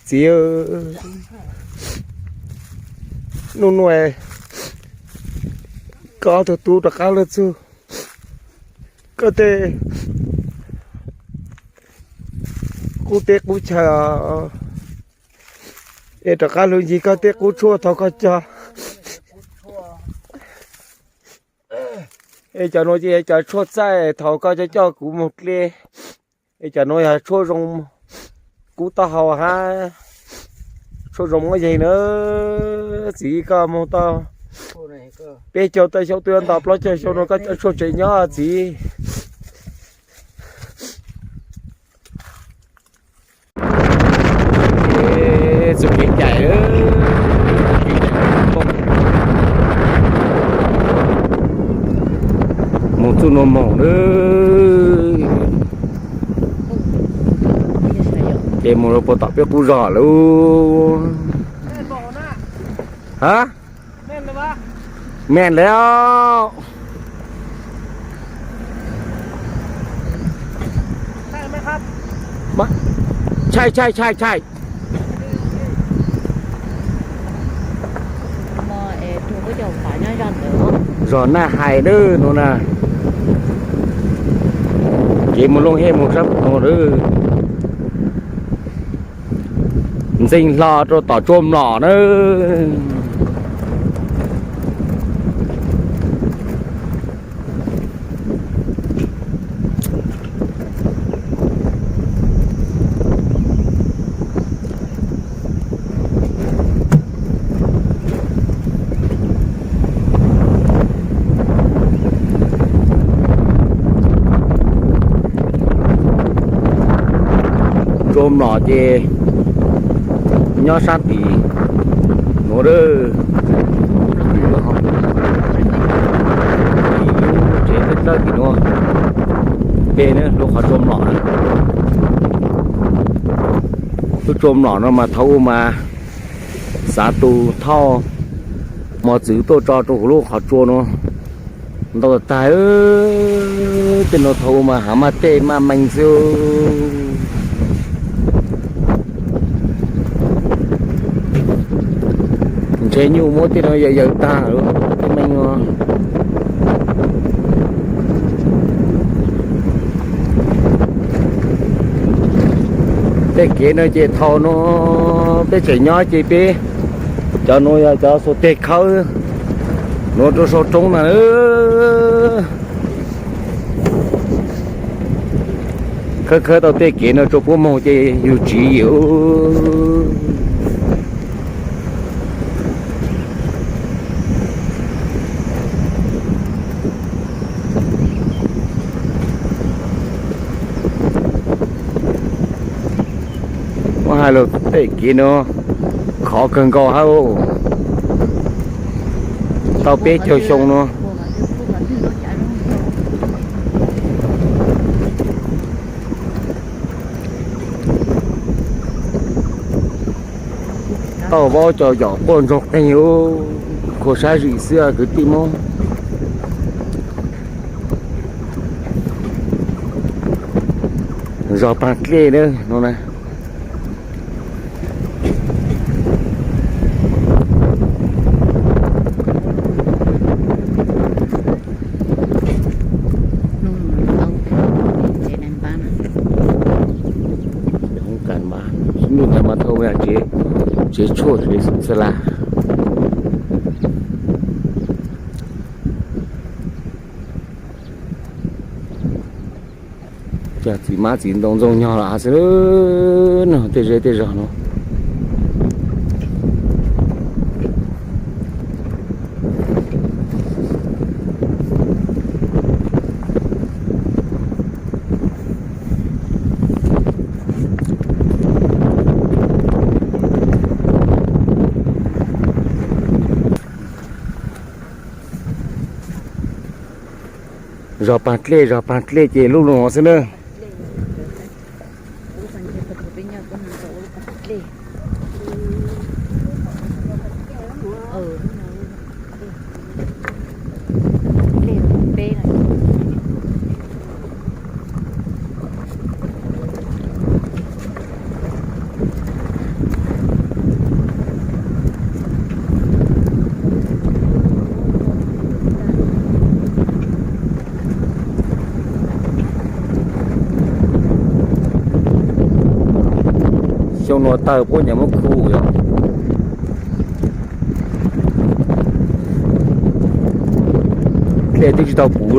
Txiv, nub nua koj ob tug tub rov qab luag txug, koj tej qub teb qub chaw es rov qab luag ncig koj tej qub tshuaj thaum koj cog. Es cov nuav ces yog cov tshuaj txaij thaum koj coj coj kuv moog dlej. Es cov nuav yog tshuaj zoo, kub taub hau hab tshuaj zoo muab yeeg na. Txiv, koj moog tau peb caug tawm xyoo twb nto plaub caug xyoo no koj cov tshuaj tseem nyob txiv. Txuj kev cai, moog txuj nuav moog na. Ces moog rua puag tom peb qub zog lawm. Ha, meej lawm. Tshaj, tshaj, tshaj, tshaj. Zog Naj Hais na nuav na. Kev moog Looj Hej moog sab puag nuav lawm. Ntxeev hlo rua tom Tsua Mlom na. Tsua Mlom ces nyob sab tim nuav lawm. Tsev dawb dawb tim nuav, peb lub qhov Tsua Mlom na. Lub Tsua Mlom no mas thaum ub mas xav tus thauj mos txwv tuaj tso rau huv lub qhov tsua no ntau tag. Tej no thaum ub mas hav maj tej maj meej xwb. Ntshe nyuj muab tej no yaws yaws tag lawm tej meej no. Tej kev no ces thaum no peb tseem nyob ces peb, cov nuav yog cov xuas teg khawb nuav rau saum roob na. Khawb khawb tau tej kev no rua puab moog ces yug tsiv yim. Muab hais lug tej kev no khov kawg nkaus hab, tau peb caug xyoo no. Tau vaub cov yom quaj ntsoog qeeg, khuv sab zim xwb kwv tij Moob. Zog Paag Dlej na no na. Hoob kas mas, hnub ntawd mas thauj tsev, tsev tshuaj tsev xwb lawm. Cov txiv hmab txiv ntoo ntxoog nyog los xwb no, tej zej tej zog no. Zog Paag Dlej, Zog Paag Dlej ces lub no xwb na. Nua tawg puab nyiam muab khu yom. Dlej twb tsis tau puv.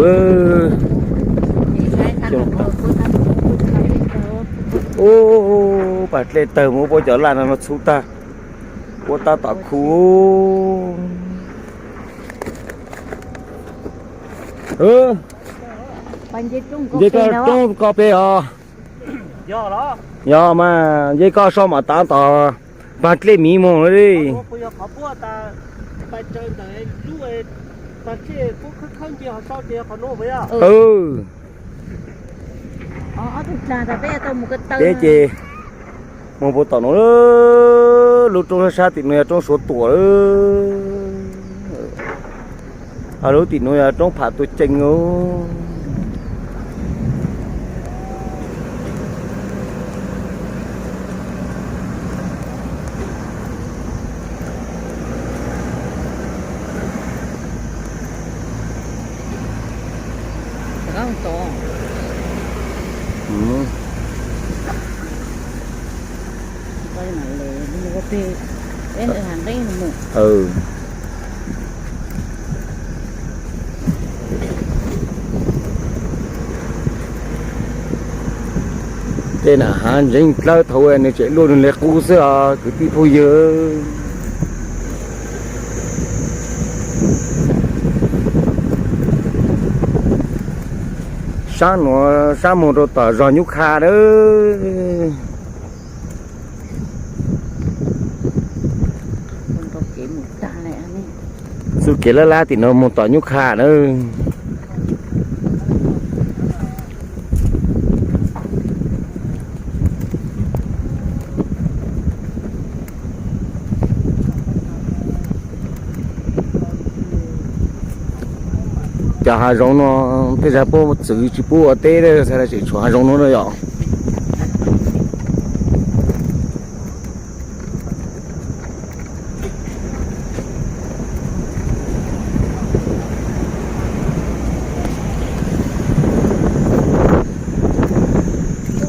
Ub, pas dlej tawg muab puab cov laj no no txhub tag, puab tab tom khu. Nce koj roob ko pem os. Yog mas nce koj so mam tav tom pas dlej miv moog li. Peb ces moog puag tom nuav, lub roob sab sab tim nuav yog roob Suav Tuam lawm. Ho lub tim nuav yog roob Pham Tuam Cees. Tej nam hav ntseeg dlawb thaum nws tseem luaj nws li qub xwb os kwv tij phooj ywg. Sab nuav sab moog rau tom zos Nyub Qha nawb. Txuj kev lab lab tim no moog tom Nyub Qha nawb. Cov hav zoov no tej zag puab txwv tsis pub ua teb, tseem tshuav hav zoov no na yom.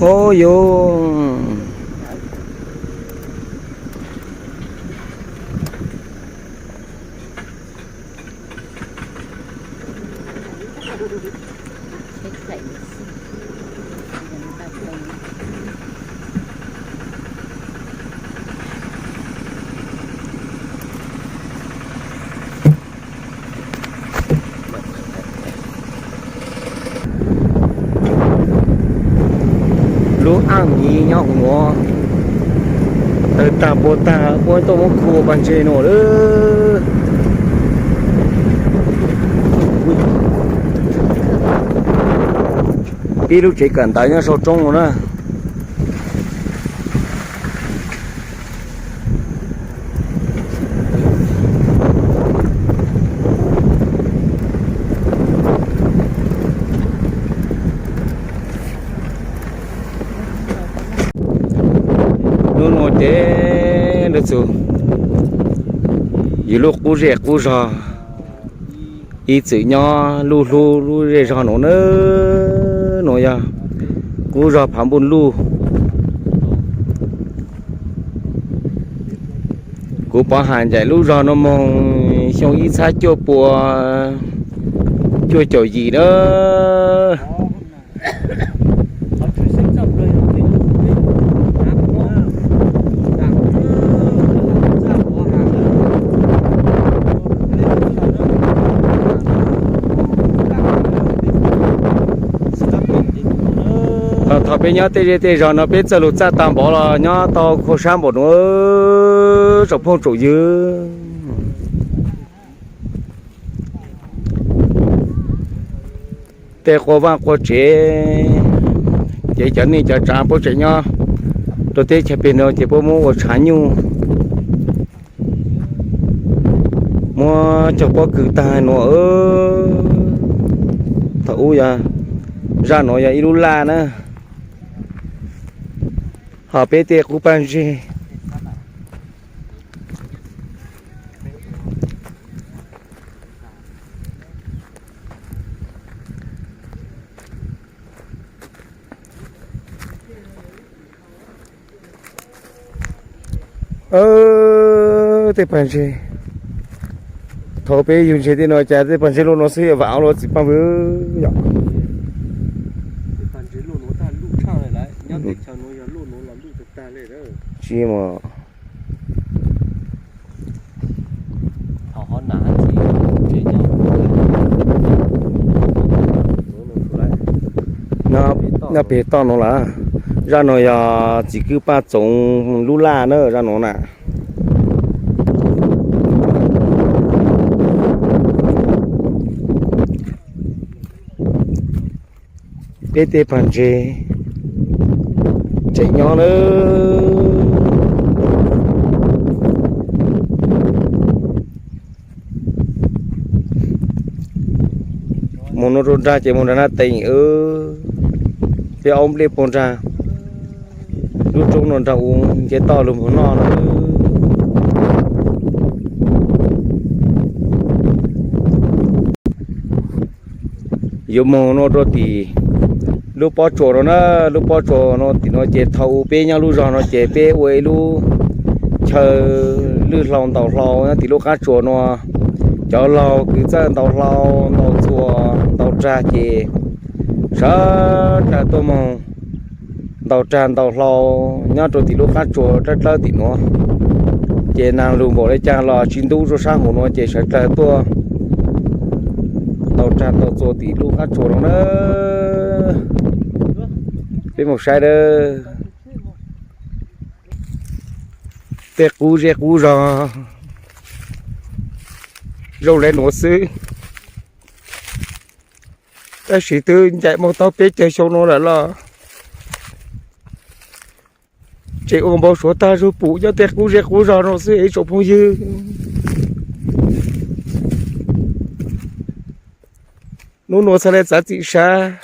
Ub yus. Lub aj miv nyob huv nuav, tawg tag puas tag puab tuaj muab khu pas ntses nuav lawm. Peb lub tsev kawm ntawv nyob saum roob no na. Nub nua ces lug txug yus lub qub zej qub zog, ib txwm nyob luj hlub lub zej zog nuav na. Nuav yog qub zog Phav Npuj Luj. Kuv pov hais ncaim lub zog nuav moog xyoo ib txhab cuaj pua cuaj caum yim na. Thaum peb nyob tej zej tej zog no peb txawj lug txaj tag npaum los nyob tau khau sab npaum nuav tsoom phooj tsoom ywg. Tej quaj vaaj quaj tsev, ces cov neej cov tsav puab tseem nyob rau teb chaws peg no ces puab muab ua tshav nyuj, muab cog pob kws tag nuav. Thaum ub yog zaj nuav yog ib lub laj na, ho peb tej qub paj ntseg. Tej pag ntses, thaum peb yug ntses tej no cas tej pag ntses luaj no xwb yog vam luaj txiv paj npawg yom. Tsis mas nyob pem toj no lawm. Zaj no yog txiv kwj paj txoov lub laj na, zaj no na. Peb tej pag ntses tseem nyob lawm. Mus no rau nrag ces mus nrag na teem, peb aub nplej puag nrag lub roob no nrag u nce toj lug mus noj na. Yuav mus no rau tim lub pob tsuas no na, lub pob tsuas no tim no ces thaum u peb nyob lub zog no ces peb ua ib lub chaw lwj hlau ntaus hlau nyob tim lub qab tsuas no. Cov laug kwv txawj ntaus hlau, ntaus txuas, ntaus rag ces sawv daws tuaj moog ntaus rag ntaus hlau nyob rau tim lub qab tsuas dlawb dlawb tim nuav. Ces nag lug npaum le caag los tsi ntub zoj sab hauv nuav ces sawv daws tuaj ntaus rag ntaus txuas tim lub qab tsuas no na. Peb mus saib dawb. Tej qub zej qub zog zoo le nuav xwb, tab sis twb ncaim moog tau peb caug xyoo nuav lawm los tseem ua npau suav tag zug pum nyob tej qub zej qub zog nuav xwb ib tsoom phooj ywg. Nub nuav txhad le txav txim sab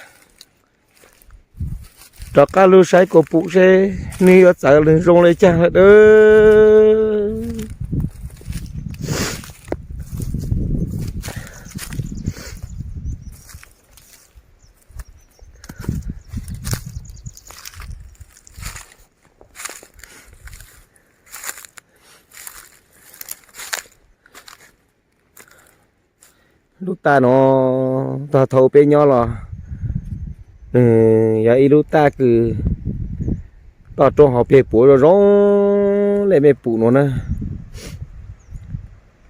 rov qab lug saib kuas pum seb nwg yuav txawv zoo le caag lawm dawb. Lub taj nuav tog thaum peb nyob los yog ib lub taj kws toj roob hauv peg puav zoo zoo le mej pum nuav na.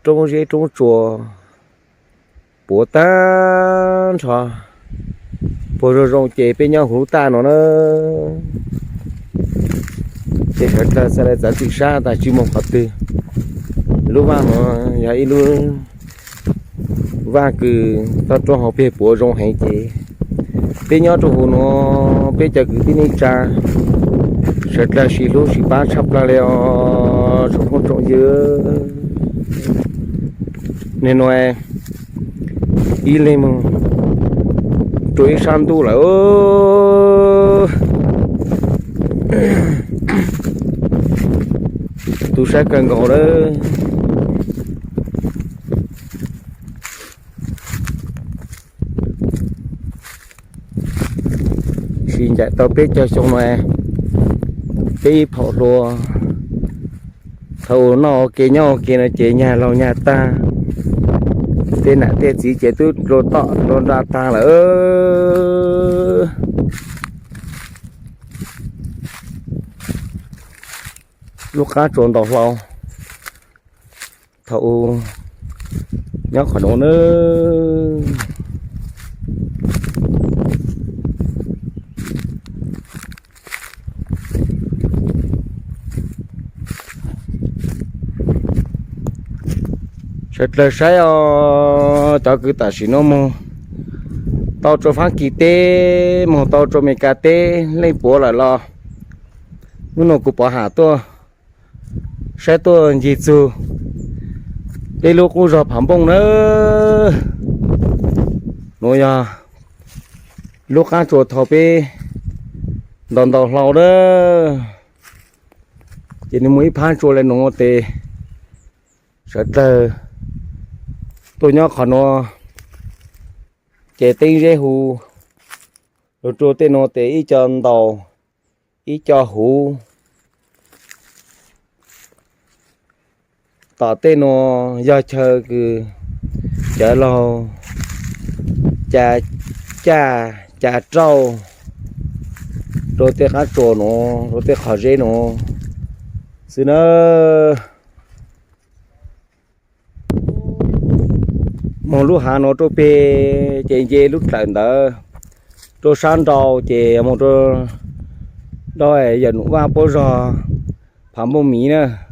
Roob zeb roob tsuas puav tag nrho puag zoo zoo ces peb nyob huv lub taj nuav na. Ces sawv dlawg txhad le txav txim sab tas tsi moog qhov twg. Lub vaaj nuav yog ib lub vaaj kws toj roob hauv peg puav zoo heev ces peb nyob rau huv nuav peb cov kwv tij neej tsa sawv dlawg sib hlub sib pab tshaj plawg le os tsoom phooj tsoom ywg. Nwg nuav ib leeg moog rua ib sab ntuj lawm. Tu sab kawg nkaus lawm. Sib ncaim tau peb caug xyoo nuav, peb ib phaum hluas thaum noj ua ke nyob ua ke no ces nyag laug nyag tag, tej nam tej txiv ces twb dlua tom dlua nra tag lawm. Lub qab tsuas ntaus hlau thaum nyob qhov nuav na. Sawv dlawg saib os, cov kws tam sim no moog tau rua Faab Kis teb, moog tau rua Amelikas teb leej puav lawm los, nub nua kuv pov ham tuaj saib tuaj ncig txug peb lub qub zog Phav Npooj na. Nuav yog lub qab tsuas thaum peb ntaus ntaus hlau na. Ces nwg muaj ib phab tsua le nuav tes sawv dlawg tuaj nyob qhov nuav, ces teeb zeb hu lug rua tej nuav tes ib co ntaus, ib co huv, tom tej nuav yog chaw kws cov laug ca caj ca rauj rua tej qaab tsua nuav, rua tej qhov zeb nuav xwb na. Moog lub haav nuav rua peg ces nce lub dlawm ntawd rua sab nrau ces moog rua dab yawm Num Vaaj puab zog Phav Npauj Miv na.